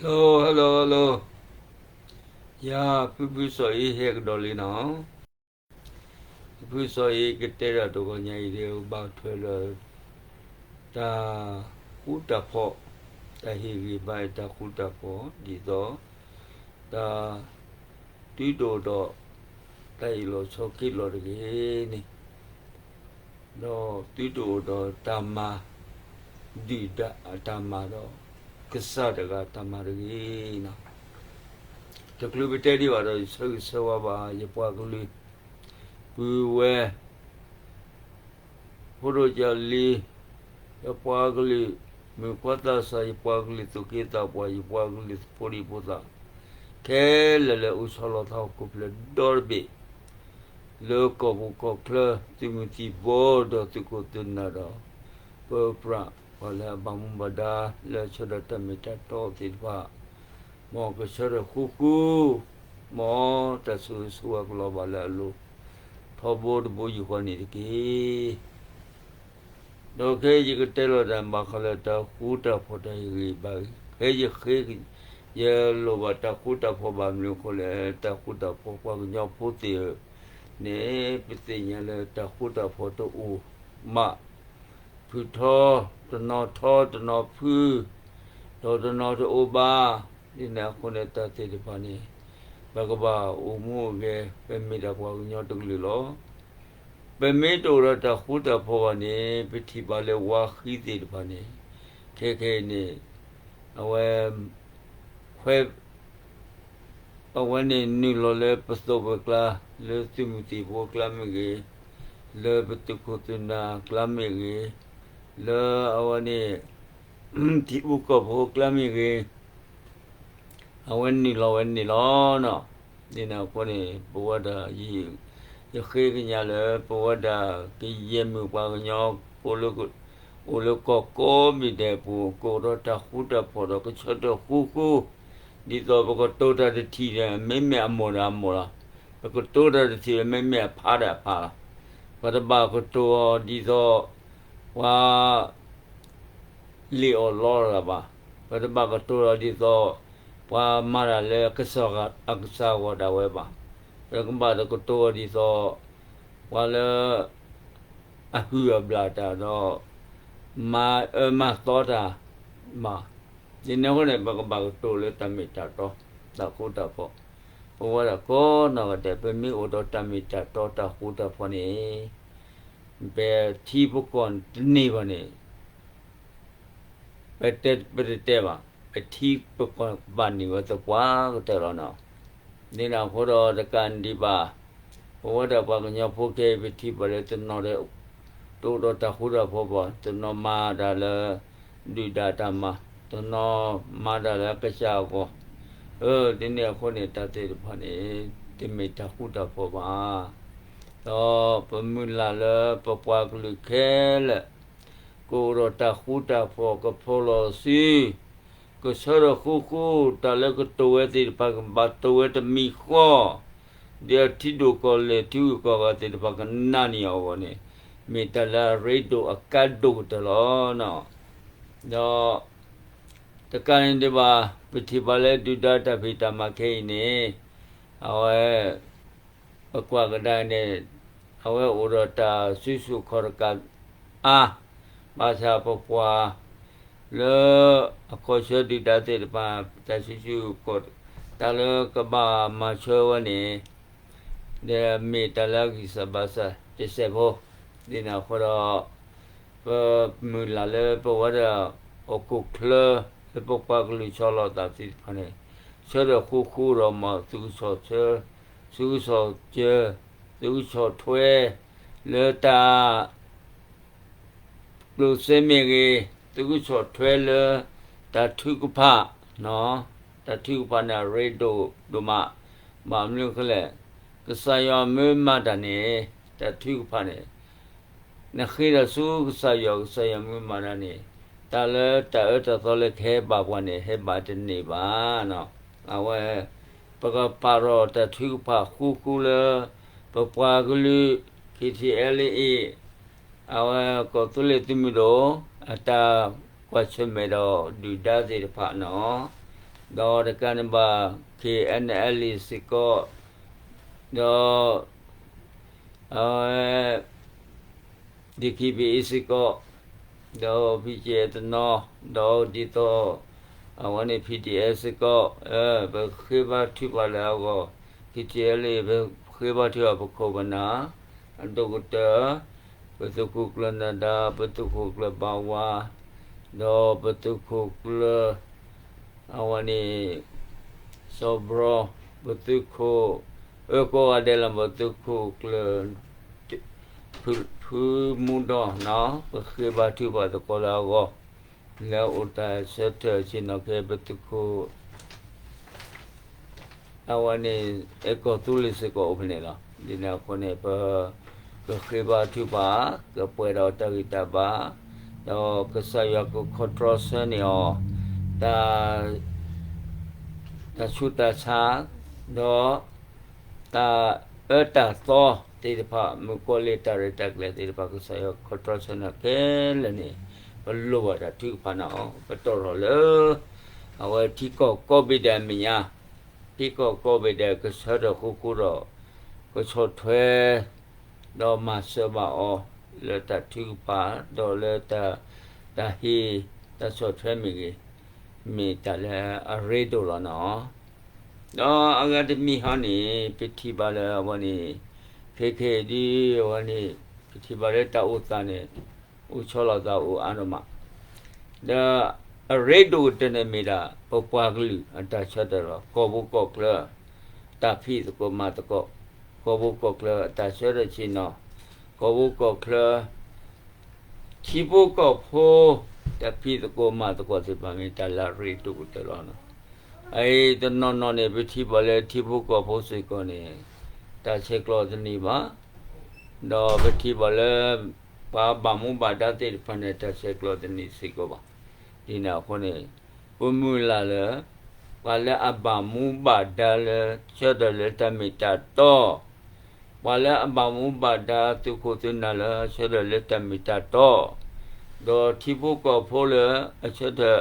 Hello, hello, hello. ယၤဖုဖုစီၤအ့ဟဲကဒီးလံနီၤ. ဖုဖုစီၤအ့ကတဲတၢ်တဂီၤညါအံၤဒ်ဘၣ်ထွဲလၢ တၢ်ဃူတၢ်ဖိး, တၢ်ဟ့ၣ်ဂံၢ်ဘါအံၤတၢ်ဃူတၢ်ဖိး ဒ်သိး တၢ် တုၤဒိၣ်ဒီး တၢ်အ့ၣ်လိာ်ဆိးက့လိာ်တဂ့ၤန့ၣ် ဒီးတုၤဒိၣ်ဒီးတၢ်မၤ ဒုၣ်ဒါအတၢ်မၤဒီး ကစၢ်တဂၤအတၢ်မၤတဂ့ၤ. တချုးပတဲဒံးဘၣ်ဒီး ယဆၢဂ့ၤဆၢဝါဘၣ် ယပှၤကလုာ် ပုၢ်ဝဲၢ် ဖိဒိၣ်ကၢ်လံၤ, ယပှၤကလုာ် မုၣ်ခွါသးစၢ်, ယပှၤကလုာ်သူၣ်က့သးပှၢ်, ယပှၤကလုာ်ဖိဒံဖိသၣ် ခဲလၢာ်လၢအိၣ်ဆီလီၤသးဟီၣ်ခိၣ်ဖျၢၣ်ဒီတဘ့ၣ်, လၢကီၢ်ပူၤကီၢ်ချၢ သုးမုၢ်သံၣ်ဘိဒီးသုးခိၣ်သုးနၢ်ဒီး ပပြး ပှၤလၢအဘၣ်မူဘၣ်ဒါ လၢအဆၢထၢၣ်တၢ်မ့ၢ်တၢ်တီသ့ၣ်တဖၣ် မ်ကဆၢထၢၣ်ဃူဃူ, မ်တၢ်ဆိၣ်ဂ့ၤဆိၣ်ဝါကလီၤဘၣ်လၢအလိၤ ထီဘိတဘိယူၢ်ဃီန့ၣ်တက့ၢ်. ဒီးခဲအံၤယကတဲလီၤတၢ်ဘၣ်ဃးလၢတၢ်ဃူတၢ်ဖိးတၢ်ဟ့ၣ်ဂံၢ်ဘါအံၤ, ဖဲယဃ့ ယလိၣ်ဘၣ်တၢ်ဃူတၢ်ဖိးဘၣ်မနုၤအဃိလဲၣ်, တၢ်ဃူတၢ်ဖိးပှၤကညီဖိသ့ၣ်ဧၢ, န့ၣ် ပသ့ၣ်ညါလၢတၢ်ဃူတၢ်ဖိးတအိၣ်ဘၣ် ဖုထီ, တနီၤထီတနီၤဖု, ဒီးတနီၤတအိၣ်ဘၣ်, ဒ်န့ၣ်အဃိန့ၣ်တၢ်သ့ၣ်တဖၣ်န့ၣ် ပကဘၣ်အိၣ်မူအိၣ်ဂဲၤ ပမ့ၢ်ဒၣ်ပှၤကညီတကလုာ်လီၤ. ပမ့ၢ်တအိၣ်ဒီးတၢ်ဃူတၢ်ဖိးဘၣ်န့ၣ် ပထံၣ်ဘၣ်လၢဝါဃံသ့ၣ်တဖၣ်န့ၣ် ခဲခဲအံၤန့ၣ် အဝဲ ခွဲ အဝဲန့ၣ်နုာ်လီၤလၢပသိးပကျါ, လၢသုးမုၢ်သံၣ်ဘိကျါမ့ၢ်ဂ့ၤ, လၢပသုးခိၣ်သုးနၢ်ကျါမ့ၢ်ဂ့ၤ, လၢအဝဲန့ၣ် ထံဖိကီၢ်ဖိကျါမ့ၢ်ဂ့ၤ, အဝဲနုာ်လီၤဝဲန့ၣ်လီၤ. ဒ်န့ၣ်အဃိန့ၣ် ပဝဲဒၣ် ယဃ့ကညးလၢ ပဝဲဒၣ်ကယဲၢ်မုၢ်ပှၤကညီ အိၣ်လၢကီၢ်ကိးမံၤဒဲးအပူၤ ကအိၣ်ဒီးတၢ်ဃူတၢ်ဖိးဒီးကဆၢထၢၣ်ဃူဃူ, ဒ်သိးပကတိၤတၢ်တထံၣ်ဒီး မ့မ့ၢ်အမိၢ်ဒီးအမိၢ်လီၤ. ပကတိၤတၢ်တထံၣ်ဒီး မ့မ့ၢ်အဖါဒီးအဖါလီၤ. ပတဘၣ်ကတိၤအီၤဒ်သိး ပှၤ လ့ၣ်အီၣ်လီတဂၤဘၣ်. ပတဘၣ်ကတိၤအီၤဒ်သိး ပှၤမၤတၢ်လၢအကစၢ်ဂီၤဒၣ်ဝဲဘၣ်. ပကဘၣ်တကတိၤအီၤဒ်သိး ပှၤလၢ အဟုၣ်အဘျၣ်တၢ်ဒီး မၤအၢမၤသီတၢ်ဘၣ်. ဒ်န့ၣ်အဃိန့ၣ် ပကဘၣ်ကတိၤလၢတၢ်မ့ၢ်တၢ်တီ တၢ်ဃူတၢ်ဖိး, ပဝဲဒၣ်ကိးနီၢ်ဂၤဒဲး ပမ့ၢ်အိၣ်ဒီးတၢ်မ့ၢ်တၢ်တီတၢ်ဃူတၢ်ဖိးန့ၣ် ပထံပကီၢ်တန့ၢ်ဘၣ်န့ၣ် ပတဲ ပတတဲဘၣ်, ပထံပကီၢ်ဘၣ်န့ၢ်ဝဲသပှၢ်ကတၢၢ်လီၤနီၤ. ဒ်န့ၣ်အဃိဒီးတကးဒံးဘၣ်, ပဝဲဒၣ်ပှၤကညီဖိခဲအံၤ ပထံၣ်ဘၣ်လၢတနီၤဒီး တအိၣ်ဒီးတၢ်ဃူတၢ်ဖိးဘၣ်, တနီၤမၤတၢ်လၢ ဒုၣ်ဒါတၢ်မၤ, တနီၤမၤတၢ်လၢကစၢ်အဂီၢ်, အၢ ဒ်န့ၣ်အဃိန့ၣ် တၢ်သ့ၣ်တဖၣ်န့ၣ် တမ့ၢ်တၢ်ဃူတၢ်ဖိးဘၣ်. ဒီးပမုၢ်လၢ်လၢပပှၤကလုာ်ခဲလၢာ် ကအိၣ်ဒီးတၢ်ဃူတၢ်ဖိး ကဖီလီၤစု, ကဆၢထၢၣ်ဃူဃူ, တၢ်လၢကတိၤဝဲသ့ၣ်တဖၣ် ကဘၣ်တိၤဝဲတမံၤဃီ, ဒီးထံဒိၣ်ကီၢ်လဲၢ် ထံဂုၤကီၢ်ဂၤသ့ၣ်တဖၣ် ကနာ်န့ၢ်အီၤအဂီၢ်န့ၣ် မ့ၢ်တၢ်လၢအရ့ဒိၣ်အကါဒိၣ်ကတၢၢ်လီၤ. ဒီး တကးန့ၣ်ဒံးဘၣ်, ပထံၣ်ဘၣ်လၢဒုၣ်ဒါတၢ်ဖံးတၢ်မၤခဲအံၤန့ၣ် အဝဲ ပကွၢ်ကဒါန့ၣ် အဝဲအိၣ်ဒီးတၢ်စုဆူၣ်ခီၣ်တကးအါ, ဘၣ်ဆၣ်ပပှၤ လၢ အခီၣ်ဆၢဒုၣ်ဒါသ့ၣ်တဖၣ် တၢ်စုဆူၣ်ခီၣ် တၢ်လၢကဘၣ်မၤဆၢဝဲန့ၣ် ဒီးမ့ၢ်တၢ်လၢအဂံၢ်စၢ်ဘါစၢ်တစဲးဖိ, ဒ်န့ၣ်အဃိဒီး ပမုၢ်လၢ်လၢပဝဲဒၣ် ဟီၣ်ခိၣ်ချၢ လၢပပှၤကလုာ်ဆီလီၤသးသ့ၣ်တဖၣ်န့ၣ် ဆၢထၢၣ်ဃူဃူဒီး မ်သုကဆီၣ်ဆၢ သုကဆီၣ်စၢ သုကဆီၣ်ထွဲ လၢတၢ် ကျိၣ်စ့မ့ၢ်ဂ့ၤ, သုကဆီၣ်ထွဲလၢ တၢ်ထုကဖၣ်, တၢ်ထုကဖၣ်န့ၣ် အရ့ဒိၣ်ဒိၣ်မး, ဘၣ်မနုၤအဃိလဲၣ်, ကစၢ်ယွၤမ့ၢ်မၤတၢ်န့ၣ် တၢ်ထုကဖၣ်န့ၣ် နဃ့ဒီးဆူကစၢ်ယွၤ, ကစၢ်ယွၤမ့ၢ်မၤတၢ်န့ၣ် တၢ်လၢတၢ်အၢတၢ်သီလၢကဟဲဘၣ်ပှၤန့ၣ် ဟဲဘၣ်တန့ၢ်ဘၣ်. အဝဲ ပကပာ်ထီၣ်တၢ်ထုကဖၣ်ဃူဃူလၢ ပပှၤကလုာ် KTLA အဝဲကီၢ်သူလ့ၤသုးမုၢ်ဒိၣ် အတၢ်ကွၢ်ဆၢၣ်မဲာ်ဒီးဒုၣ်ဒါသ့ၣ်တဖၣ်နီၤ. ဒီးတကးန့ၣ်ဘၣ် K N L A စ့ၢ်ကီး, ဒီး အဝဲ D K B A စ့ၢ်ကီး, ဒီး P K F တနီၤ, ဒီးဒ်သိး အဝဲန့ၣ် P D F စ့ၢ်ကီး, ပဃ့ဘါထုကဖၣ်လၢအဂီၢ်, K T L A ပဃ့ဘါထုကဖၣ်ပခိၣ်ပနၢ်, အဒိၣ်ကတၢၢ်, ပသုးခိၣ်ကျၢၢ်နၢၤဒါ, ပသုးခိၣ်ကျၢၢ်ဘၣ်ဝါ, ဒီးပသုးခိၣ်ကျၢၢ် အဝဲန့ၣ် စီၤဘြီ, ပသုးခိၣ် အၢကိးဂၤဒဲးလီၤ, ပသုးခိၣ်ကျၢၢ် ဖုမူဒီး, ပဃ့ဘါထုကဖၣ်သကိးလၢအဂီၢ်, လၢအအိၣ်တၢ်ဆၢထၢၣ်ဆ့ၣ်နီၤခဲ ပသုးခိၣ် အဝဲန့ၣ် အဲၣ်ကီၢ်သူလ့ၤစ့ၢ်ကီးအိၣ်ဖဲန့ၣ်လီၤ. ဒ်န့ၣ်အဃိန့ၣ် ပကဃ့ဘါထုကဖၣ်, ကပှဲၤဒီးတၢ်ဂံၢ်တၢ်ဘါ, ဒီးကစၢ်ယွၤကခီတြီဆၢန့ၢ်အီၤ တၢ် တၢ်ဆူးတၢ်ဆါ, ဒီး တၢ်အၢတၢ်သီသ့ၣ်တဖၣ်, မုၣ်ကီၤလံၢ်တၢ်ရဲၣ်တၢ်ကျဲၤသ့ၣ်တဖၣ် ကစၢ်ယွၤခီတြီဆၢန့ၢ်ခဲလၢာ်န့ၣ်, ပလိၣ်ဘၣ်တၢ်ထုကဖၣ်န့ၣ်လီၤ. ပတီၢ်ထီၣ်လၢ အဝဲထံကီၢ်ကိးဘ့ၣ်ဒဲးအမဲာ်ညါ, ထံကီၢ်ကိးဘ့ၣ်ဒဲးကဆၢထၢၣ်ဃူဃူဒီး ကဆီၣ်ထွဲ ဒီးမၤစၢၤဘၣ်အီၤ လၢတၢ်ထုကဖၣ် ဒီးလၢ တၢ်ဟ့ၣ် တၢ်ဆီၣ်ထွဲမ့ၢ်ဂ့ၤ, မ့ၢ်တၢ်လၢအရ့ဒိၣ်လီၤန့ၣ်လီၤ. ဒီးအဂၤတမံၤဟီန့ၣ် ပထံၣ်ဘၣ်လၢအဝဲန့ၣ် ခဲခဲအံၤဒ်အဝဲန့ၣ် ပထံၣ်ဘၣ်လၢတၢ်အိၣ်သးန့ၣ် အိၣ်ဆီလီၤသးအိၣ်အါဒိၣ်မး ဒီးအရ့ဒိၣ်ကတၢၢ်န့ၣ်မ့ၢ်ဒၣ် ပပှၤကလုာ်အတၢ်ဆၢထၢၣ်လီၤ. ကီၢ်ပူၤကီၢ်ချၢ တၢ်ဖံးသကိးမၤသကိး, ကီၢ်ပူၤကီၢ်ချၢအတၢ်ဆၢထၢၣ်ဆ့ၣ်နီၤ, ကီၢ်ပူၤကီၢ်ချၢ ထံဖိကီၢ်ဖိ တၢ်ဖံးသကိးမၤသကိးသ့ၣ်တဖၣ်မ့ၢ်တၢ်လၢအရ့ဒိၣ်ကတၢၢ်လီၤ. အအံၤတနီၤနီၤန့ၣ် ပထံၣ်ဘၣ်လၢထံဖိကီၢ်ဖိစ့ၢ်ကီးန့ၣ် တၢ်ဆဲးကျိးတန့ၢ်ဘၣ်, ဒီးပထံၣ်ဘၣ်လၢ ပှၤဘၣ်မူဘၣ်ဒါသ့ၣ်တဖၣ်န့ၣ် တၢ်ဆဲးကျိးတန့ၢ်စ့ၢ်ကီးဘၣ်. ဒ်န့ၣ်အဃိန့ၣ် ပမုၢ်လၢ်လၢ ပှၤလၢအဘၣ်မူဘၣ်ဒါလၢ ဆၢထၢၣ်လၢတၢ်မ့ၢ်တၢ်တီ ပှၤလၢအဘၣ်မူဘၣ်ဒါသုးခိၣ်သုးနၢ်လၢအဆၢထၢၣ်လၢတၢ်မ့ၢ်တၢ်တီ, ဒီးထံဖိကီၢ်ဖိလၢအဆၢထၢၣ်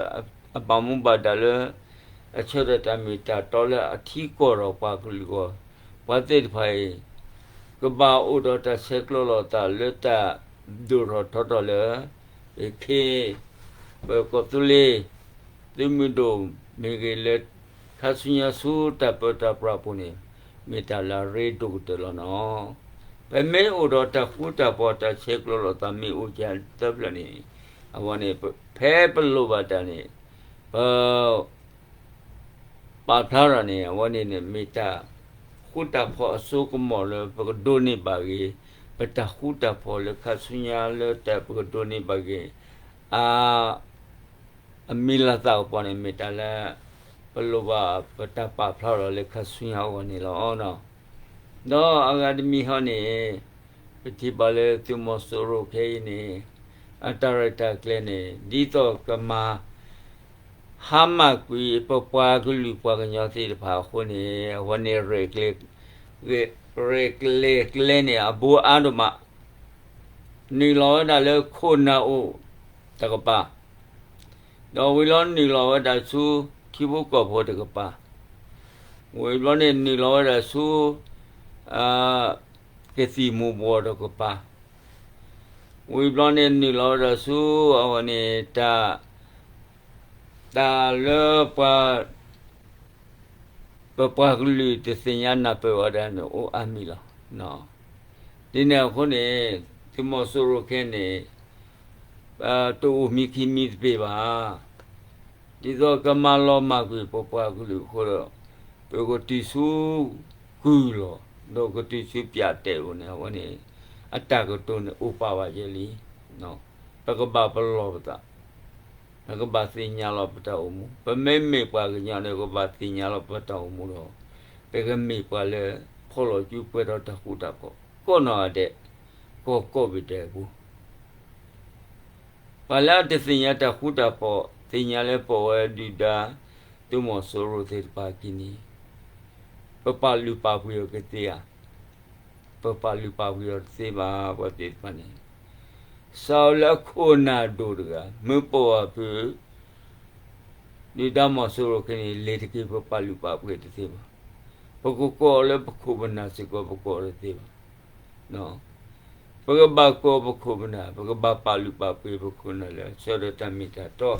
အဘၣ်မူဘၣ်ဒါလၢ အဆၢထၢၣ်တၢ်မ့ၢ်တၢ်တီလၢအထံကီၢ်ဒီးပှၤကလုာ်အဂီၢ်, ပှၤသ့ၣ်တဖၣ်အံၤ ကဘၣ်အိၣ်ဒီးတၢ်ဆဲးကျိးလိာ်သးလၢတၢ်ဒိၣ်ထီၣ်ထီထီၣ်လၢ အခ့ ပကီၢ်သူလ့ၤ သုးမုၢ်ဒိၣ်မ့ၢ်ဂ့ၤလၢ ခါဆူညါဆူတၢ်ပၢတၢ်ပြးအပူၤန့ၣ် မ့ၢ်တၢ်လၢအရ့ဒိၣ်ကတၢၢ်လီၤန့ၣ်လီၤ. ပမ့ၢ်အိၣ်ဒီးတၢ်ဃူတၢ်ဖိးတၢ်ဆဲးကျိးလိာ်သးမ့ၢ်အိၣ်ကသၢဖျၢၣ်န့ၣ် အဝဲန့ၣ် ဖဲပလိၣ်ဘၣ်တၢ်န့ၣ် ပ ပာ်ဖျါထီၣ်န့ၣ် အဝဲန့ၣ်န့ၣ် မ့ၢ်တၢ်ဃူတၢ်ဖိးအစိကမီၤလၢပကဒိးန့ၢ်ဘၣ်ဂ့ၤ, ပတၢ်ဃူတၢ်ဖိးလၢခါဆူညါလၢတၢ်ပကဒိးန့ၢ်ဘၣ်ဂ့ၤ အ အမံၤလၤသးကပီၤန့ၣ် မ့ၢ်တၢ်လၢ ပလိၣ်ဘၣ်ပတၢ်ပာ်ဖျါထီၣ်လၢခါဆူညါအဂီၢ်န့ၣ်လီၤ. ဒီးအဂၤတမံၤဟီန့ၣ် ပထံၣ်ဘၣ်လၢသုးမီၤစိရိၤခဲအံၤန့ၣ် အတၢ်ရဲၣ်တၢ်ကျဲၤန့ၣ် ဒ်သိးကမၤ ဟါမၢ်ကွံာ်ပပှၤကလုာ်ပှၤကညီသ့ၣ်တဖၣ်အဃိန့ၣ် အဝဲန့ၣ် ရဲၣ်ကျဲၤကျဲၤန့ၣ် အဘူးအါဒိၣ်မး, နုာ်လီၤဝဲဒၣ်လၢခိၣ်နၢ်အိၣ်တကပၤ, ဒီးဝံၤဘျီနုာ်လီၤဝဲဒၣ်ဆူ ထံဖိကီၢ်ဖိတကပၤ, ဝံၤဘျီန့ၣ်နုာ်လီၤဝဲဒၣ်ဆူ ကသံၣ်မူၤဘှီးတကပၤ, ဝံၤဘျီန့ၣ်နုာ်လီၤဝဲဒၣ်ဆူ အဝဲန့ၣ် တၢ် တၢ်လၢပှၤ ပပှၤကလုာ်တသ့ၣ်ညါနၢ်ပၢၢ်ဝဲဒၣ်န့ၣ် အိၣ်အါမံၤလီၤ. ဒ်န့ၣ်အဃိန့ၣ် သုးမီၤစိရိၤခဲန့ၣ် တအိၣ်မံခံမံသပ့ၤဘၣ်. ဒ်သိးကမၤလီၤမၢ်ကွံာ်ပပှၤကလုာ်အဃိဒီး ပကတုၤဆူကုၢ်လီၤ, ဒီးကတုၤဆူပၠးတဲာ်အအိၣ်န့ၣ် အဝဲန့ၣ် အတၢ်ကတိၤန့ၣ်အိၣ်ပာ်ဘၣ်ယဲလံ. ပကဘၣ်ပလီၢ်ပသး, ပကဘၣ်သ့ၣ်ညါလီၤပတၢ်အိၣ်မူ, ပမ့မ့ၢ်ပှၤကညီန့ၣ် ပကဘၣ်သ့ၣ်ညါလီၤပတၢ်အိၣ်မူဒီး ပကမ့ၢ်ပှၤလၢ ဖီၣ်လီၤစုပှဲၤဒီးတၢ်ဃူတၢ်ဖိး ကိးနီၢ်ဂၤဒဲး, ကီၢ်ကိးဘ့ၣ်ဒဲးအပူၤ ပှၤလၢအတသ့ၣ်ညါတၢ်ဃူတၢ်ဖိး သ့ၣ်ညါလၢပဝဲဒုၣ်ဒါ သုးမီၤစိရိၤသ့ၣ်တဖၣ်အခံန့ၣ် ပပာ်လုၢ်ပာ်ပှ့ၤအီၤကသ့ဧါ, ပပာ်လုၢ်ပာ်ပှ့ၤအီၤတသ့ဘၣ်. ပှၤသ့ၣ်တဖၣ်န့ၣ် စးလၢအခိၣ်နၢ်ဒိၣ်တဂၤ မ့ၢ်ပိာ်အီၤဖု ဒုၣ်ဒါမီၤစိရိၤခဲအံၤန့ၣ် လ့ၤတက့ၢ် ပပာ်လုၢ်ပာ်ပှ့ၤတသ့ဘၣ်. ပကကိးအီၤလၢပခိၣ်ပနၢ်စ့ၢ်ကီး ပကိးအီၤတသ့ဘၣ်. ပကဘၣ်ကိးပခိၣ်ပနၢ်, ပကဘၣ်ပာ်လုၢ်ပာ်ပှ့ၤပခိၣ်ပနၢ်လၢ ဆၢဒီးတၢ်မ့ၢ်တၢ်တီ,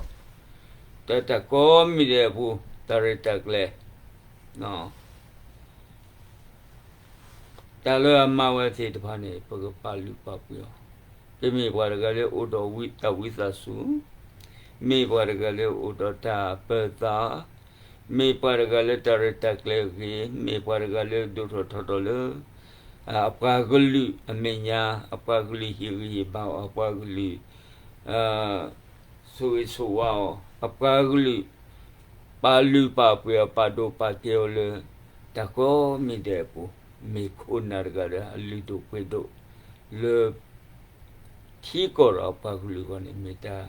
တၢ်တၢ်ကိးမံၤဒဲးအပူၤ, တၢ်ရဲၣ်တၢ်ကျဲၤ တၢ်လၢအမၤဝဲသ့ၣ်တဖၣ်န့ၣ် ပကပာ်လုၢ်ပာ်ပှ့ၤအီၤ, ပမ့ၢ်ပှၤတဂၤလၢအိၣ်ဒီးဝံသးစူၤ, မ့ၢ်ပှၤတဂၤလၢအိၣ်ဒီးတၢ်ပၢၤသး, မ့ၢ်ပှၤတဂၤလၢတၢ်ရဲၣ်တၢ်ကျဲၤဂ့ၤ, မ့ၢ်ပှၤတဂၤလၢဒိၣ်ထီၣ်ထီထီၣ်လၢ အပှၤကလုာ်အမဲာ်ညါ, အပှၤကလုာ်ဟ့ၣ်ဂံၢ်ဟ့ၣ်ဘါအီၤ, အပှၤကလုာ် ဆိၣ်ဂ့ၤဆိၣ်ဝါအီၤ, အပှၤကလုာ် ပာ်လုၢ်ပာ်ပှ့ၤအီၤ, ပာ်ဒိၣ်ပာ်ကဲအီၤလၢ တၢ်ကိးမံၤဒဲးအပူၤ, မ့ၢ်ခိၣ်နၢ်တဂၤလၢအလုၢ်ဒိၣ်ပှ့ၤဒိၣ်လၢ ထံကီၢ်ဒီးအပှၤကလုာ်အဂီၢ်န့ၣ် မ့ၢ်တၢ်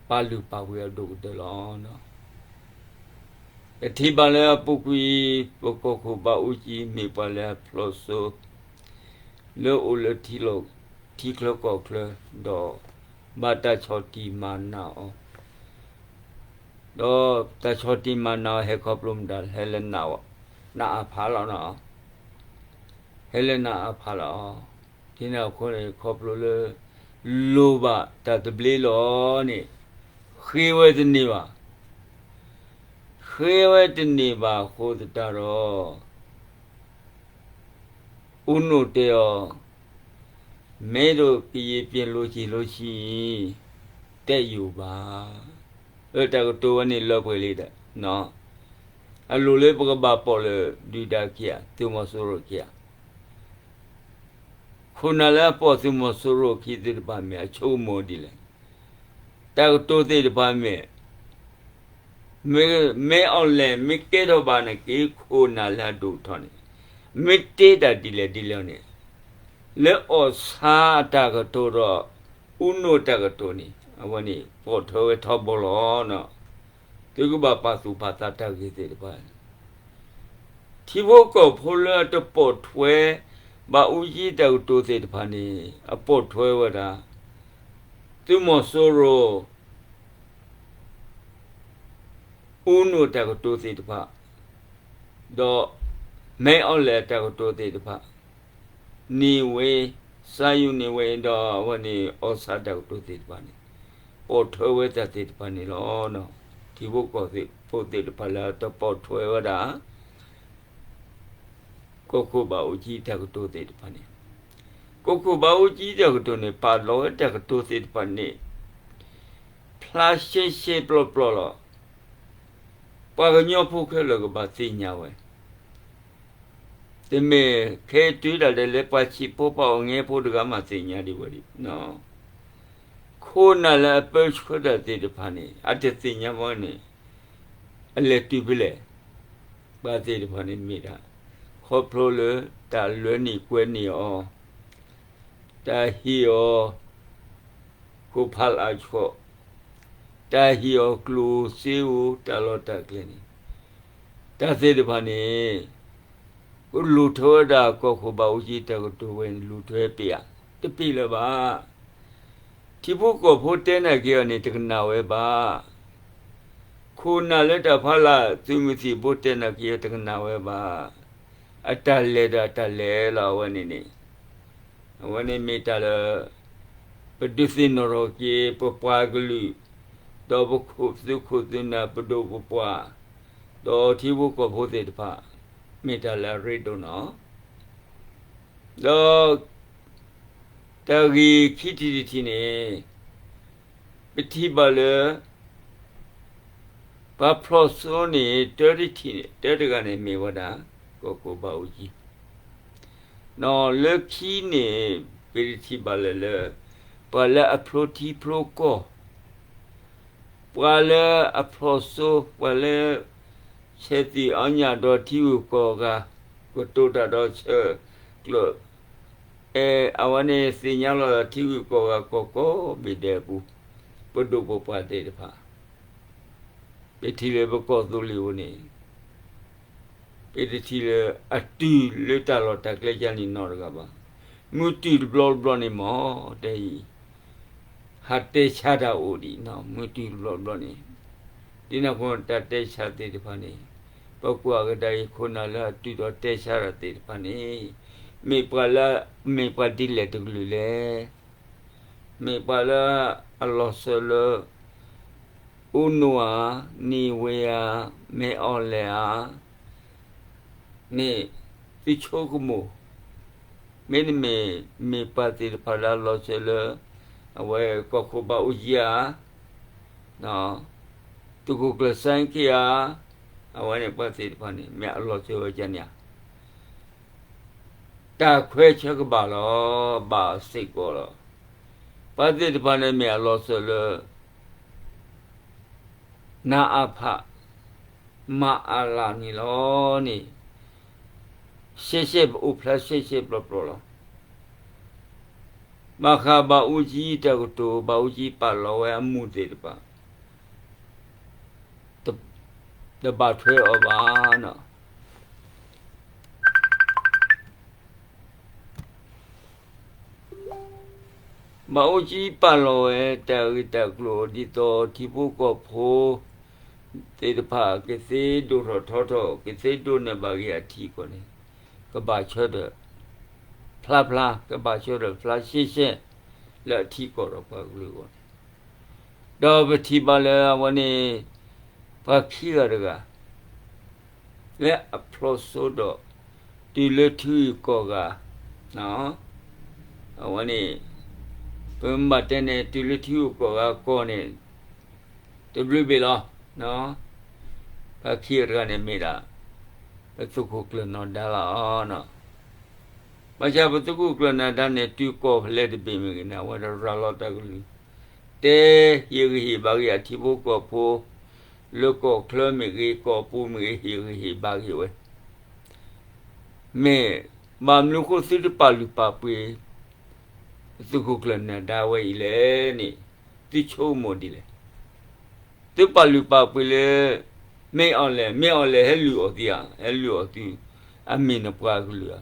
ပာ်လုၢ်ပာ်ပှ့ၤအီၤဒိၣ်ကတၢၢ်လီၤ. ပထံၣ်ဘၣ်လၢအပူၤကွံာ် ပကီၢ်ခိၣ်ဘၣ်အူကၠံ မ့ၢ်ပှၤလၢအဖျိးစိ လၢအိၣ်လၢ ထံချၢကီၢ်ချၢ, ဒီးဘၣ်တၢ်ဆီၣ်တံၢ်မၤနးအီၤ, ဒီးတၢ်ဆီၣ်တံၢ်မၤနးအီၤ ဟဲခီဖျိမတၤ, ဟဲလၢ နအါဖးလီၤ, ဟဲလၢ နအါဖးလီၤ. ဒ်န့ၣ်အဃိန့ၣ် ခီဖျိလၢ လိၣ်ဘၣ်တၢ်သဘျ့လီၤန့ၣ် ဃ့ဝဲတန့ၢ်ဘၣ်. ဃ့ဝဲတန့ၢ်ဘၣ်အဃိသတးဒီး အူနိၣ်တဲအီၤ, မ့ၢ်ဒိးကယံာ်ပျ့ၤလိၤကံလိၤဆံ တဲယိာ်ဘၣ်. အတၢ်ကတိၤဝဲန့ၣ်လၢပှဲၤလံဒီး အလိၣ်လၢပကဘၣ်ပိာ်လၢဒုၣ်ဒါခံဂၤ, သုးမီၤစိရိၤခံဂၤ, ခိၣ်နၢ်လၢအပိာ်သုးမီၤစိရိၤခံသ့ၣ်တဖၣ်မ့ၢ်အဆိကမိၣ်ဒ်လဲၣ်. တၢ်ကတိၤသ့ၣ်တဖၣ်မ့ၢ် မ့ၢ်အီၤလဲၣ် မ့ၢ်ကဲထီၣ်ဘၣ်န့ၣ်က့ ခိၣ်နၢ်လၢအဒိၣ်ထီၣ်န့ၣ် မ့ၢ်တဲတၢ်ဒ်လဲၣ်ဒ်လဲၣ်န့ၣ် လၢအီၣ်ဆါအတၢ်ကတိၤဒီး အူနိၣ်တၢ်ကတိၤန့ၣ် အဝဲန့ၣ် ပိာ်ထွဲဝဲထီဘိလီၤ. သုကဘၣ်ပာ်သူၣ်ပာ်သးတၢ်ဂ့ၢ်သ့ၣ်တဖၣ် ထံဖိကီၢ်ဖိလၢအတပိာ်ထွဲဘၣ်အူကၠံတၢ်ကတိၤသ့ၣ်တဖၣ်န့ၣ် အပိာ်ထွဲဝဲဒၣ် သုးမီၤစိရိၤ အူနိၣ်တၢ်ကတိၤသ့ၣ်တဖၣ်, ဒီး မ့ၢ်အီၤလဲၣ်တၢ်ကတိၤသ့ၣ်တဖၣ်, န့ၢ်ဝဲ, စါယူၤန့ၢ်ဝဲဒီးအဝဲန့ၣ် အီၣ်ဆါတၢ်ကတိၤသ့ၣ်တဖၣ်န့ၣ် ပိာ်ထွဲဝဲတၢ်သ့ၣ်တဖၣ်န့ၣ်လီၤ. ထံဖိကီၢ်ဖိသ့ၣ်တဖၣ်လၢအတပိာ်ထွဲဝဲဒၣ် ကီၢ်ခိၣ်ဘၣ်အူကၠံတၢ်ကတိၤသ့ၣ်တဖၣ်န့ၣ်, ကီၢ်ခိၣ်ဘၣ်အူကၠံတၢ်ကတိၤန့ၣ် ပာ်လီၤဝဲတၢ်ကတိၤသ့ၣ်တဖၣ်န့ၣ် ဖျါရှဲရှဲပျီပျီလီၤ. ပှၤကညီဖိခဲလၢာ်ကဘၣ်သ့ၣ်ညါဝဲ, တမ့ၢ်ခဲတုၤဒၣ်လဲာ်လၢပှၤဆံးဖိပှၤအိၣ်ငဲဖိတဂၤမးသ့ၣ်ညါဒံးဝဲ, ခိၣ်နၢ်လၢအပၢဆှၢတၢ်သ့ၣ်တဖၣ်န့ၣ် အတသ့ၣ်ညါဘၣ်န့ၣ် အလဲၤတုၤဖဲလဲၣ်. ပှၤသ့ၣ်တဖၣ်န့ၣ်မ့ၢ်ဒၣ် ခီဖျိလၢတၢ်လၢန့ၢ်ကွဲန့ၢ်အီၤ, တၢ်ဟ့ၣ်အီၤ ခိၣ်ဖးလၢ်အဆှီ, တၢ်ဟ့ၣ်အီၤကျိၣ်စ့ဧိၤ တၢ်လီၢ်တၢ်ကျဲန့ၣ်, တၢ်သ့ၣ်တဖၣ်န့ၣ် ကလူၤထွဲဝဲဒၣ်ကီၢ်ခိၣ်ဘၣ်အူကၠံတၢ်ကတိၤဝဲန့ၣ် လူၤထွဲပ့ၤဧါ, တပ့ၤလၢၤဘၣ်. ထံဖိကီၢ်ဖိတဲနာ်က့ၤအီၤန့ၣ် တကနၣ်ဝဲဘၣ်. ခိၣ်နၢ်လၢတၢ်ဖးလၢ် သုးမုၢ်သံၣ်ဘိတဲနာ်က့ၤအီၤ တကနၣ်ဝဲဘၣ်. အတၢ်လဲၤဒီးအတၢ်လဲၤလီၤအဝဲန့ၣ်န့ၣ်, အဝဲန့ၣ်မ့ၢ်တၢ်လၢ ပဒုးသ့ၣ်နီၣ်ထီၣ်က့ၤ ပပှၤကလုာ်, ဒီးပခိၣ်သုးခိၣ်သုးနၢ် ပဒိၣ်ပပှၢ်, ဒီးထံဖိကီၢ်ဖိသ့ၣ်တဖၣ်, မ့ၢ်တၢ်လၢအရ့ဒိၣ်နီၤ. ဒီး တၢ်ဂ့ၢ်ခံထံၣ်တထံၣ်န့ၣ် ပထံၣ်ဘၣ်လၢ ပှၤဖျိးစိန့ၣ် တၢတထံၣ်န့ၣ် တၢတဂၤန့ၣ်မ့ၢ်ဝဲဒၣ် ကီၢ်ခိၣ်ဘၣ်အူကၠံ, လၢခံန့ၣ် ပတထံၣ်ဘၣ်လၢၤလၢ ပှၤလၢအဖျိထံဖျိကီၢ် ပှၤလၢအဖျိးစိ ပှၤလၢ ဆဲးသံၣ်အီၣ်ညၣ်ဒီးထံဂုၤကီၢ်ဂၤ, ကတိၤတၢ်ဒီးဆၢကျၢး, အဝဲန့ၣ်သ့ၣ်ညါလီၤလၢထံဂုၤကီၢ်ဂၤကီၢ်ကိးဘ့ၣ်ဒဲးအပူၤ, ပဒိၣ်ပပှၢ်သ့ၣ်တဖၣ် ပထံၣ်လၢပကီၢ်သူလ့ၤဧိၤန့ၣ် ပတထံၣ်လၢအတုၤလၢတၢ်လီၢ်တၢ်ကျဲကၢန့ၣ်နီတဂၤဘၣ်. မုၢ်တုၤတဘျီတဘျီန့ၣ်မ့ၢ်တဲအံၤ, ဟးတဲဆါတၢ်အိၣ်ဒံး, မုၢ်တုၤတဘျီတဘျီန့ၣ် ဒ်န့ၣ်အဃိ တၢ်တဲဆါသ့ၣ်တဖၣ်န့ၣ်, ပကွၢ်ကဒါအံၤ ခိၣ်နၢ်လၢအတုၤဒီးတဲဆါတၢ်သ့ၣ်တဖၣ်န့ၣ်, မ့ၢ်ပှၤလၢ, မ့ၢ်ပှၤဒ်လဲၣ်တကလုာ်လဲၣ်. မ့ၢ်ပှၤလၢအလီၤစၢၤလၢ အူနိဧါ, နံၤဝ့ဧါ, မ့ၢ်အီၤလဲၣ်ဧါ, န့ၣ်, သုဆိကမိၣ်, မ့တမ့ၢ် မ့ၢ်ပှၤသ့ၣ်တဖၣ်လၢအလီၤစၢၤလၢ အဝဲကီၢ်ခိၣ်ဘၣ်အူကၠံဧါ, သုးခိၣ်ကျၢၢ်စဲခ့ဧါ, အဝဲန့ၣ်ပှၤသ့ၣ်တဖၣ်န့ၣ် မ့ၢ်အလီၤစၢၤဝဲကန့ၣ်ဧါ. တၢ်ခွဲးဆၢကဘၣ်လီၤ, ဘၣ်စ့ၢ်ကီးလီၤ. ပှၤသ့ၣ်တဖၣ်န့ၣ်မ့ၢ်အလီၤစၢၤလၢ နအဖ မၤအလၢ်န့ၣ်လီၤန့ၣ်, ရှဲရှဲပအိၣ်ဖျါရှဲရှဲပျီပျီလီၤ. ဘၣ်ဃးဘၣ်အူကၠံတၢ်ကတိၤ, ဘၣ်အူကၠံပာ်လီၤဝဲအမူးသ့ၣ်တဖၣ် တဘၣ်ထွဲအီၤဘၣ်န့ၣ်. ဘၣ်အူကၠံပာ်လီၤဝဲတၢ်ဂ့ၢ်တၢ်ကျိၤ ဒ်သိးထံဖိကီၢ်ဖိသ့ၣ်တဖၣ် ကသ့ဒိၣ်ထီၣ်ထီထီၣ် ကသ့ဒိးန့ၢ်ဘၣ်ဂ့ၤအထံအကီၢ်န့ၣ်, ကဘၣ်ဆၢထၢၣ်ဖျါဖျါ, ကဘၣ်ဆၢထၢၣ်ဖျါရှဲရှဲ လၢအထံအကီၢ်ဒီးပှၤကလုာ်အဂီၢ်န့ၣ်, ဒီးပထံၣ်ဘၣ်လၢအဝဲန့ၣ် ပှၤခံဂၤတဂၤ လၢအဖျိးစိဒီး တုၤလၢထံဂုၤကီၢ်ဂၤ, အဝဲန့ၣ် ပမ့ၢ်ဘၣ်တဲန့ၣ် တုၤလၢထံဂုၤကီၢ်ဂၤကီၢ်န့ၣ် တဘျုးဘ့ၣ်လီၤ. ပှၤခံဂၤတဂၤန့ၣ်မ့ၢ်ဒၣ် ပသုးခိၣ်ကျၢၢ်နၢၤဒါလီၤ. ဘၣ်ဆၣ်ပသုးခိၣ်ကျၢၢ်နၢၤဒါန့ၣ် တုၤကီၢ်ဖဲလဲၣ်တဘ့ၣ်မ့ၢ်ဂ့ၤန့ၣ် အဝဲဒၣ်ရၤလီၤတၢ်ကလုၢ် တဲဟ့ၣ်ဂံၢ်ဟ့ၣ်ဘါဂ့ၤအထံဖိကီၢ်ဖိ လၢကီၢ်ချၢမ့ၢ်ဂ့ၤ ကီၢ်ပူၤမ့ၢ်ဂ့ၤ ဟ့ၣ်ဂံၢ်ဟ့ၣ်ဘါဂ့ၤဝဲ, မ့ၢ်ဘၣ်မနုၤအဃိသုတပာ်လုၢ်ပာ်ပှ့ၤ သုးခိၣ်ကျၢၢ်နၢၤဒါဝဲအံၤလဲၣ်န့ၣ် သုဆိကမိၣ်ဒ်လဲၣ်. သုပာ်လုၢ်ပာ်ပှ့ၤလၢ မ့ၢ်အီၤလဲၣ်, မ့ၢ်အီၤလဲၣ်ဟဲလုၢ်အီၤသုဧါ, ဟဲလုၢ်အီၤသု အမ့ၢ်နပှၤကလုာ်ဧါ.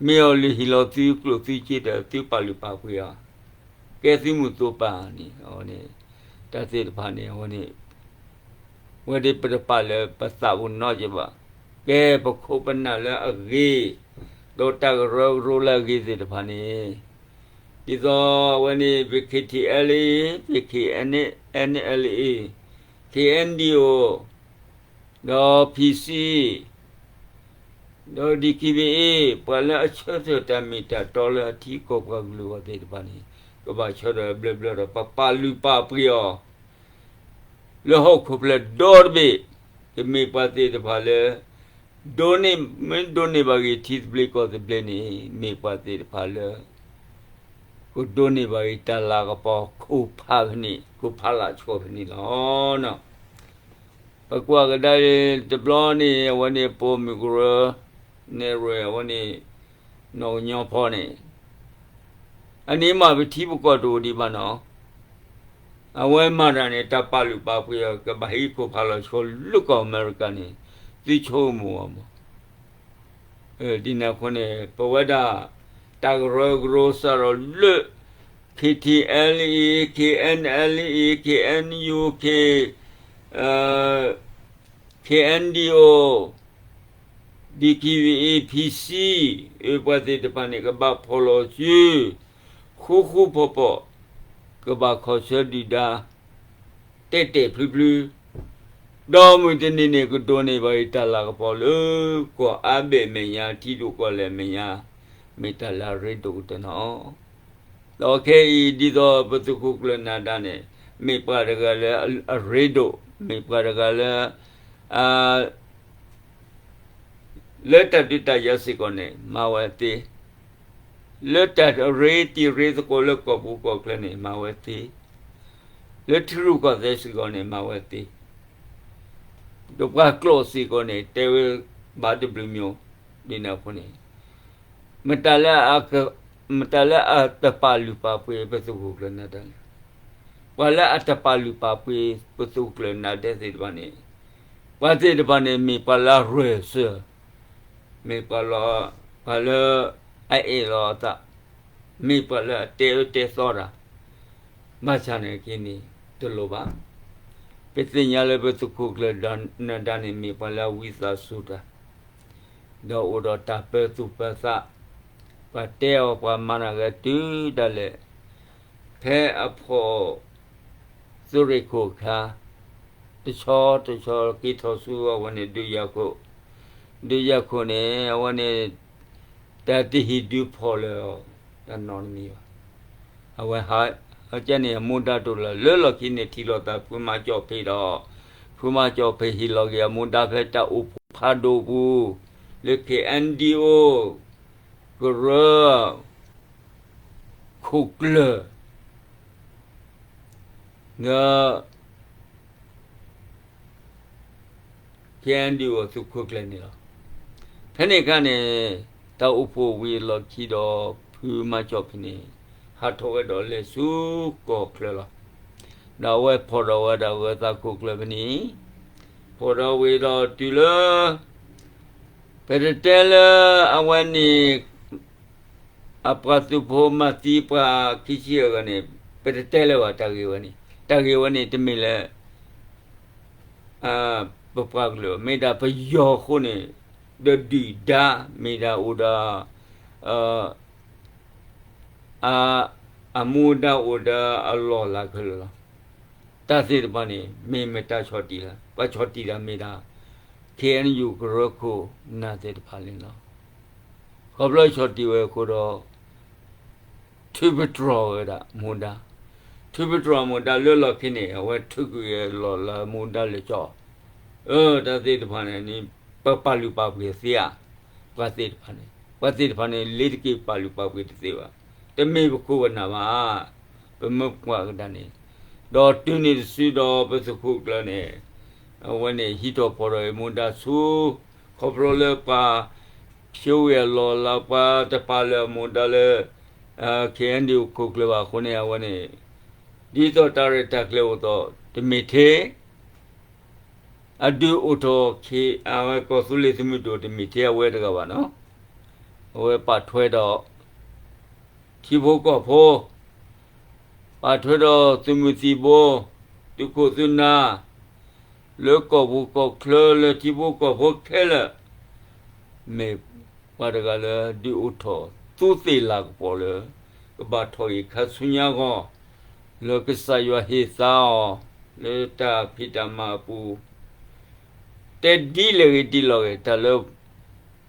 မ့ၢ်အီၤလုၢ်ဟ့ၣ်လီၤသုကျိၣ်သုစ့ဒီး သုပာ်လုၢ်ပာ်ပှ့ၤအီၤ, ကဲသုမုၢ်သိပၢ်န့ၣ် အဝဲန့ၣ် တၢ်သ့ၣ်တဖၣ်န့ၣ် အဝဲန့ၣ် ဝဲဒၣ်ပတပာ်လၢပသးပူၤနီတစဲးဘၣ်. ကဲပခိၣ်ပနၢ်လၢအဂ့ၤ, ဒီးတၢ်ကရၢကရိလၢအဂ့ၤသ့ၣ်တဖၣ်န့ၣ်, ဒ်သိးအဝဲန့ၣ် ပ ခ့ထံအဲလ်အ့, ပ ခ့အၣ်အၣ်အ့, ခ့အၣ်အၣ်ဒီးအိၣ်, ဒီး ဖံၣ်စံၣ် ဒီး ဒံၣ်ခံဘ့ၣ်အ့, ပှၤလၢအဆၢထၢၣ်တၢ်မ့ၢ်တၢ်တီလၢအထံကီၢ်ပှၤကလုာ်အဂီၢ်သ့ၣ်တဖၣ်န့ၣ် ကဘၣ်ဆၢထၢၣ်ဘျၢဘျၢဒီး ပပာ်လုၢ်ပာ်ပှ့ၤအီၤ လၢဟီၣ်ခိၣ်ဖျၢၣ်ဒီတဘ့ၣ်, ကမ့ၢ်ပှၤသ့ၣ်တဖၣ်လၢ ဒိးန့ၢ်, မ့ၢ်ဒိးန့ၢ်ဘၣ်ဂ့ၤထံသဘျ့ကီၢ်သဘျ့န့ၣ် မ့ၢ်ပှၤသ့ၣ်တဖၣ်လၢ ကဒိးန့ၢ်ဘၣ်ဂ့ၤတၢ်လၤကပီၤ ခိၣ်ဖးဖဲန့ၣ်, ခိၣ်ဖးလၢ်ဆှီဖဲန့ၣ်လီၤ. ပကွၢ်ကဒါအံၤတဘျီန့ၣ် အဝဲန့ၣ်ပိာ်မုၣ်ကရၢ နဲၣ်ရွဲၣ် အဝဲန့ၣ် နီၢ်ကညီဖီန့ၣ် အန့ၣ်မ့ၢ်ပထံပကီၢ်တအိၣ်ဒံးဘၣ်နီၤ. အဝဲမၤတၢ်န့ၣ် တၢ်ပာ်လုၢ်ပာ်ပှ့ၤအီၤ ကဘၣ်ဟံးခိၣ်ဖးလီၤဆီလၢကီၢ်အမဲရကၤန့ၣ် သုဆိကမိၣ်အီၤမး. ဒ်န့ၣ်အဃိန့ၣ် ပဝဲဒၣ် တၢ်ကရၢကရိစးထီၣ်လၢ ခ့ထံအဲလ်အ့, ခ့အၣ်အၣ်အ့, ခ့အၣ်ယူၣ်, ခ့ ခ့အၣ်ဒီးအိၣ်, ဒံၣ်ခံဘ့ၣ်အ့, ဖံၣ်စံၣ်, အပှၤသ့ၣ်တဖၣ်န့ၣ် ကဘၣ်ဖီၣ်လီၤစု ဃူဃူဖိးဖိး, ကဘၣ်ခီၣ်ဆၢဒုၣ်ဒါ တဲာ်တဲာ်ဖျုဖျု, ဒီးမုၢ်တနံၤန့ၣ် ကဒိးန့ၢ်ဘၣ်အံၤတၢ်လၤကပီၤလၢ ကီၢ်အါဘ့ၣ်အမဲာ်ညါ ထံဒိၣ်ကီၢ်လဲၢ်အမဲာ်ညါ, မ့ၢ်တၢ်လၢအရ့ဒိၣ်ကတၢၢ်နီၤ. ဒီးခဲအံၤဒ်သိးပသုးခိၣ်ကျၢၢ်နၢ်ဒါန့ၣ် မ့ၢ်ပှၤတဂၤလၢအရ့ဒိၣ်, မ့ၢ်ပှၤတဂၤလၢ လၢတၢ်ဒုးတၢ်ယၤစ့ၢ်ကီးန့ၣ် မၤဝဲသ့, လၢတၢ်ရ့တံၤရ့သကိးလၢကီၢ်ပူၤကီၢ်ချၢန့ၣ် မၤဝဲသ့, လၢထံရူၢ်ကီၢ်သဲးစ့ၢ်ကီးန့ၣ် မၤဝဲသ့, ဒီးပှၤကျိာ်စ့ၢ်ကီးန့ၣ် တဲဝဲဘၣ်တဘျုးမံၤ, ဒ်န့ၣ်အဃိန့ၣ် မတၤလၢအက, မတၤလၢအတပာ်လုၢ်ပာ်ပှ့ၤပသုးခိၣ်ကျၢၢ်နၢ်ဒါလဲၣ်. ပှၤလၢအတပာ်လုၢ်ပာ်ပှ့ၤပသုးခိၣ်ကျၢၢ်နၢ်ဒါသ့ၣ်တဖၣ်န့ၣ်, ပှၤသ့ၣ်တဖၣ်န့ၣ် မ့ၢ်ပှၤလၢအရ့စၢၤ, မ့ၢ်ပှၤလၢ, ပှၤလၢအအဲၣ်လီၤအသး, မ့ၢ်ပှၤလၢအတဲအၢတဲသီတၢ်, ဘၣ်ဆၣ်န့ၣ်က့န့ၣ် တလိၣ်ဘၣ်. ပသ့ၣ်ညါလၢပသုးခိၣ်ကျၢၢ်နၢၤဒါန့ၣ် မ့ၢ်ပှၤလၢအဝံသးစူၤတၢ်, ဒီးအိၣ်ဒီးတၢ်ပၢသူၣ်ပၢသး, ပှၤတဲအီၤပှၤမၤနၢၤဂၤတုၤဒၣ်လဲာ်, ဖဲအဖီၣ်သုးရ့ၣ်ခိၣ်အခါ, တဆီတဆီက့ၤထီၣ်ဆူအဝဲန့ၣ် ဒုးယၤခိၣ်, ဒုးယၤခိၣ်န့ၣ် အဝဲန့ၣ် တၢ်တဟံၣ်ဒုးဖီၣ်လၢၤအီၤ တၢ်နီတမံၤဘၣ်. အဝဲဟးကဲန့ၣ် အမူဒါတအိၣ်လၢၤ လၢလီၢ်ခံန့ၣ် ထံၣ်လိာ်သးဖုမၤကၠီၣ်ဖ့းဒီး ဖုမၤကၠီၣ်ဖ့းဟ့ၣ်လီၤက့ၤအမူဒါဖဲတၢ်အိၣ်ဖှိၣ်ဖးဒိၣ်ပူၤ လၢ K N D O ကရၢ ခိၣ်ကျၢၢ် ဒီး K N D O သုးခိၣ်ကျၢၢ်န့ၣ်လီၤ. ဖဲန့ၣ်အခါန့ၣ် တၢ်အိၣ်ဖှိၣ်ဝံၤအလီၢ်ခံဒီး ဖုမၤကၠီၣ်ဖ့းန့ၣ် ဟးထီၣ်ဝဲဒီးလဲၤဆူကီၢ်ချၢလီၤ. ဒီးအဝဲဖီၣ်ဒီးဝဲဒၣ်ဂၢၤသးခိၣ်ကျၢၢ်ဖဲန့ၣ်, ဖီၣ်ဒီးဝံၤဒီးတုၤလၢ ပတတဲလၢအဝဲန့ၣ် အပှၤသုးဖိမၤသံပှၤခံဆံအဂၤန့ၣ် ပတတဲလၢၤဘၣ်တၢ်ဂ့ၢ်ဝဲန့ၣ်, တၢ်ဂ့ၢ်ဝဲန့ၣ်တမ့ၢ်လၢ ပပှၤကလုာ် မ့ၢ်ဒၣ်ပယီၤအဃိန့ၣ် ဒီးဒုၣ်ဒါ မ့ၢ်ဒၣ်အိၣ်ဒီး အမူဒါအိၣ်ဒီးအလီၢ်လၤခဲလၢာ်လီၤ. တၢ်သ့ၣ်တဖၣ်န့ၣ် မ့ၢ်မတၤဆီၣ်တံၢ်လဲၣ်, ပှၤဆီၣ်တံၢ်တၢ်မ့ၢ်ဒၣ် K N U ကရၢခိၣ်နၢ်သ့ၣ်တဖၣ်န့ၣ်လီၤ. ခီဖျိဆီၣ်တံၢ်ဝဲအဃိဒီး ထုးပတြီၤဝဲဒၣ်မူဒါ, ထုးပတြီၤမူဒါလၢလီၢ်ခံန့ၣ် အဝဲထုးကွံာ်လီၤလၢမူဒါလၢကၠီ, အၢ တၢ်သ့ၣ်တဖၣ်န့ၣ် ပပာ်လုၢ်ပာ်ပှ့ၤသ့ဧါ, ပှၤသ့ၣ်တဖၣ်န့ၣ် ပှၤသ့ၣ်တဖၣ်န့ၣ် လ့ၤတက့ၤပာ်လုၢ်ပာ်ပှ့ၤတသ့ဘၣ်, တမ့ၢ်ပခိၣ်ပနၢ်ဘၣ်, ပမ့ၢ်ကွၢ်ကဒါန့ၣ်, ဒီးတုၤန့ၣ်တစုဒီးပသုးခိၣ်ကျၢၢ်န့ၣ် အဝဲန့ၣ်ဟံးထီၣ်ဖီၣ်ထီၣ်အမူဒါဆူ ခီဖျိလၢပှၤ ဖၠိဝံၤအလီၢ်လၤ ပှၤတပာ်လၢအမူဒါလၢ K N D O ခိၣ်ကျၢၢ်ဘၣ်အဃိန့ၣ် အဝဲန့ၣ် ဒ်သိးတၢ်ရဲၣ်တၢ်ကျဲၤအိၣ်သိး တမ့ၢ်ထဲ အဒုးအိၣ်ထီၣ် အဝဲကီၢ်သူလ့ၤသုးမုၢ်ဒိၣ်တမ့ၢ်ထဲအဝဲတဂၤဘၣ်နီၤ, အဝဲပာ်ထွဲဒီး ထံဖိကီၢ်ဖိ ပာ်ထွဲဒီးသုးမုၢ်သံၣ်ဘိ သုးခိၣ်သုးနၢ် လၢကီၢ်ပူၤကီၢ်ချၢလၢထံဖိကီၢ်ဖိခဲလၢာ် မ့ၢ်ပှၤတဂၤလၢဒုးအိၣ်ထီၣ်သူးသ့ၣ်လၤကပီၤလၢ ကဘၣ်ထီၣ်ဂ့ၤခါဆူညါအဂီၢ် လၢကစၢ်ယွၤဟ့ၣ်သါအီၤ လၢတၢ်ဖံးတၢ်မၤအပူၤ တဲဒ်လဲၣ်ဂ့ၤဒ်လဲၣ်ဂ့ၤ တၢ်လၢ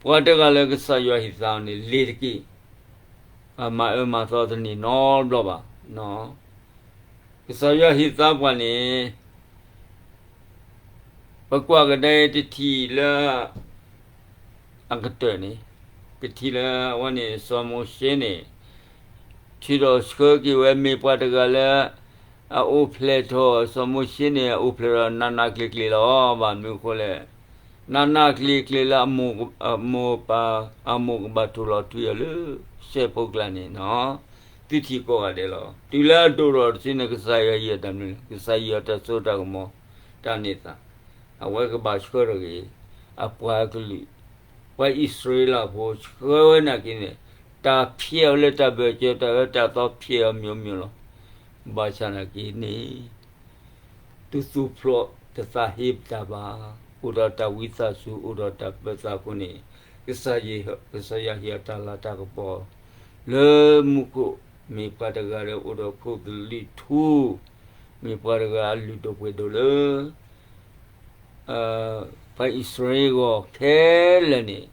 ပှၤတဂၤလၢကစၢ်ယွၤဟ့ၣ်သါအီၤန့ၣ် လ့ၤတက့ၢ်. အမၤအၢမၤသီတန့ၢ်နီတဘျီဘၣ်. ကစၢ်ယွၤဟ့ၣ်သါပှၤန့ၣ် ပကွၢ်ကဒါအံၤတထံၣ်လၢ အကတၢၢ်န့ၣ် ပထံၣ်လၢအဝဲန့ၣ် စီၤမိၤၡ့န့ၣ် ထုးထီၣ်ဆှၢက့ၤဝဲ မ့ၢ်ပှၤတဂၤလၢ အအိၣ်ဖျဲၣ်ထီၣ် စီၤမိၤၡ့န့ၣ် အအိၣ်ဖျဲၣ်ထီၣ်နးနးကျံၤကျံၤလီၤ. ဘၣ်မနုၤအဃိလဲၣ်, နးနးကျံၤကျံၤလၢ အမိၢ်ပၢ် အမိၢ်ကဘၣ်ထိၣ်လီၤထွံအီၤလၢ စဲးဖိကျါန့ၣ်နီၤ, သုထံၣ်ကိးဂၤဒဲးလီၤ. တုၤလၢအဒိၣ်ထီၣ်တစုန့ၣ် ကစၢ်ယွၤဟ့ၣ်အီၤတၢ်မနုၤလဲၣ်, ကစၢ်ယွၤတၢ်စိတၢ်ကမီၤ တၢ်န့ၢ်သါ အဝဲကဘၣ်ဆှၢထီၣ်က့ၤ အပှၤကလုာ် ပှၤအံၣ်စရ့လးဖိ ဆှၢဝဲနာ်က့န့ၣ် တၢ်ဖျဲးအီၤလၢတၢ်ဘၢၣ်စၢၤ တၢ်အၢတၢ်သီဖျဲးအီၤ မျိုးမျိုး လီၤ. ဘၣ်ဆၣ်နာ်က့န့ၣ် တသူၣ်ဖျိးတသးဟ့တၢ်ဘၣ်, အိၣ်ဒီးတၢ်ဝံသးစူၤ အိၣ်ဒီးတၢ်ပၢသးအဃိန့ၣ် ကစၢ်ယွၤဟ့ၣ်အီၤတၢ်လၤတၢ်ကပီၤ လၢမူခိၣ် မ့ၢ်ပှၤတဂၤလၢအိၣ်ဒီးခိၣ်သလုးထူ, မ့ၢ်ပှၤတဂၤအလုၢ်ဒိၣ်ပှ့ၤဒိၣ်လၢ ပှၤအံၣ်စရ့လးအဂီၢ်ခဲလၢာ်န့ၣ်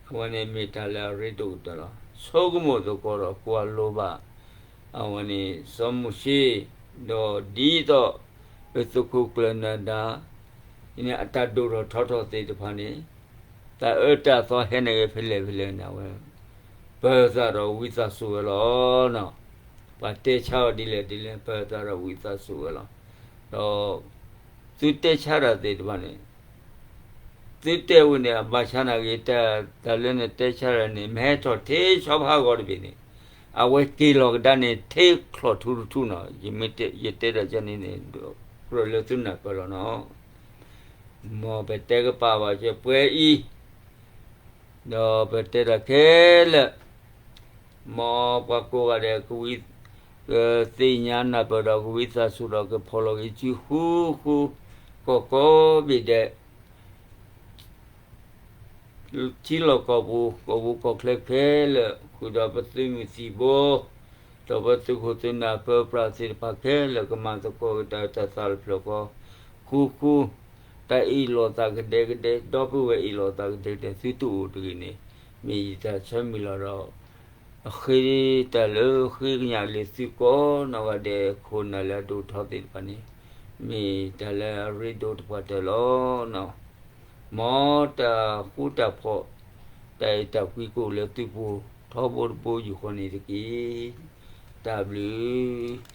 အဝဲန့ၣ်မ့ၢ်တၢ်လၢအရ့ဒိၣ်ကတၢၢ်လီၤ. ဆိကမိၣ်သကိးဒီးကွၢ်လိဘၣ် အဝဲန့ၣ် စီၤမိၤၡ့ ဒီးဒ်သိး ပသုးခိၣ်ကျၢၢ်နၢၤဒါ န့ၣ်အတၢ်ဒိၣ်ထီၣ်ထီထီၣ်သ့ၣ်တဖၣ်န့ၣ် တၢ်အၢတၢ်သီဟဲန့ၣ်ဂ့ၤဖဲလဲၣ်ဖဲလဲၣ်န့ၣ် အဝဲ ပၢၤသးဒီးဝံသးစူၤဝဲလီၤ. ပှၤတဲဆါအီၤဒ်လဲၣ်ဒ်လဲၣ် ပၢၤသးဒီးဝံသးစူၤဝဲလီၤ. ဒီး သုတဲဆါတၢ်သ့ၣ်တဖၣ်န့ၣ် သုတဲဝဲန့ၣ် အဘၣ်ဆါနာ်က့ တၢ်လၢနတဲဆါတၢ်န့ၣ် မ့ၢ်ဟဲထီၣ်ထဲဆီဖါဂီၤတဘ့ၣ်န့ၣ် အဝဲက့ၤလီၤကဒါန့ၣ် ထဲချီၣ်ထူတထူနီၤ. ယတဲတၢ်ကန့ၣ်န့ၣ် ကြၢးလၢသုနၢ်ပၢၢ်လီၤနီၤ. မ်ပတဲကပာ်ဘၣ်စၢၤပှဲၤအံၤ ဒီးပတဲတၢ်ခဲလၢာ် မ်ပှၤကိးဂၤဒဲးကဝံ ကသ့ၣ်ညါနၢ်ပၢၢ်ဒီးကဝံသးစူၤဒီးကဖီၣ်လီၤက့ၤစုဃုဃု ကီၢ်ကိးဘ့ၣ်ဒဲး ထံလီၢ်ကီၢ်ပူၤ ကီၢ်ပူၤကီၢ်ချၢခဲလၢာ် ဃုာ်ဒီးပသုးမုၢ်သံၣ်ဘိ ဒီးပသုးခိၣ်သုးနၢ်ပၢပြးသ့ၣ်တဖၣ်ခဲလၢာ် ကမၤသကိးက့ၤတၢ်အၢတၢ်သီတဖျၢၣ်ဃီ ဃုဃု တၢ်အ့ၣ်လိာ်သးကဒဲကဒဲ ဒီပုၢ်ဝဲၢ်အ့ၣ်လိာ်သးကဒဲကဒဲ သုတအိၣ်တဂ့ၤန့ၣ် မ့ၢ်ယတၢ်ဆၢမုၢ်လၢ်ဒီး အဃ့တၢ်လၢဃ့ကညးလၢသုကိးနီၢ်ဂၤဒဲး ခိၣ်နၢ်လၢအဒိၣ်ထီသ့ၣ်တဖၣ်န့ၣ် မ့ၢ်တၢ်လၢအရ့ဒိၣ်တပှၢ်တၢၢ်လီၤ. မ်တၢ်ဃူတၢ်ဖိး တၢ်အဲၣ်တၢ်ကွံကအိၣ်လၢသုပူၤ ထီဘိတဘိယူၢ်ဃီန့ၣ်တက့ၢ်. တၢ်ဘျုး